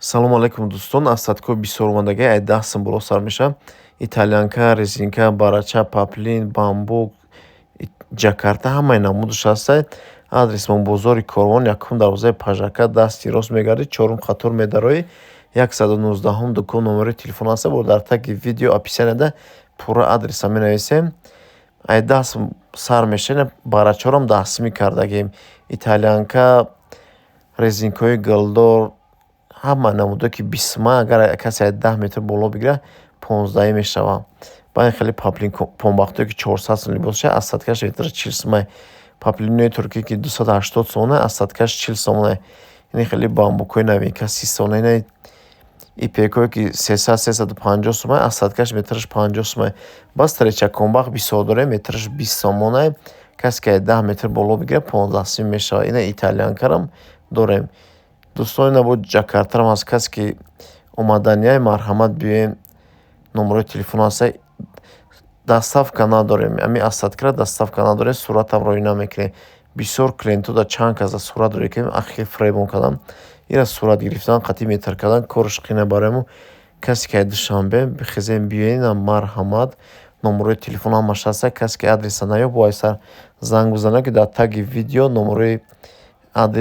Салому алайкум, дӯстон. Остаткаҳои бисёр омадагӣ ай 10 сум боло сар мешавад. Итальянка, резинка, барача, поплин, бамбук, ҷакарта, ҳамаи намудаш ҳастай. Адресмон: бозори Корвон, якум дарвозаи Пажака, дасти рост мегардӣ, чорум қатор медароӣ, 119-ум дукон, номерои телефон ҳаста. Бо дар таги видео описанияда пурра адреса менависем. Ай 10 сум сар мешавад. Барачаҳорам 10 сумӣ кардагем. Итальянка, резинкаҳои гулдор, ҳама намудое ки 20 сума, агар касе ай 10 метр боло бигирад, 15-ӣ мешавад. Баъд хеле поплин помбахтое, ки 400 сум либосша, остаткаш метраш 40 сумай. Поплинои туркӣ, ки 280 сомона, остаткаш 40 сомона. Ини хеле бамбукҳои новинка 30 сомона. Ина ипекҳое, ки 300, 350 сумай, остаткаш метраш 50 сумай. Баъд стрейча комбах бисёр дорем, метраш 20 сомона. Касе ки ай 10 метр боло бигирад, 15 сум мешавад. Ина итальянкарам дорем, дӯстон. Ина бо ҷакартарам ҳаст. Касе ки омаданиай, марҳамат, биёем. Номерои телефон ҳаста. Доставка надорем, ҳамин остаткара доставка надорем, суратам роӣ намекунем. Бисёр клиентҳо дар чанд каса сурат роӣ кардем, ахир фиребон кардам. Ира сурат гирифтан, қатъи метр кардан кораш қийна барои мо. Касе ки ай Душанбе, бихезем, биёен, марҳамат. Номерои телефон ҳамаш ҳаста. Касе ки адреса наёб, бо айсар занг бизанад, ки дар таги видео номерои адрес.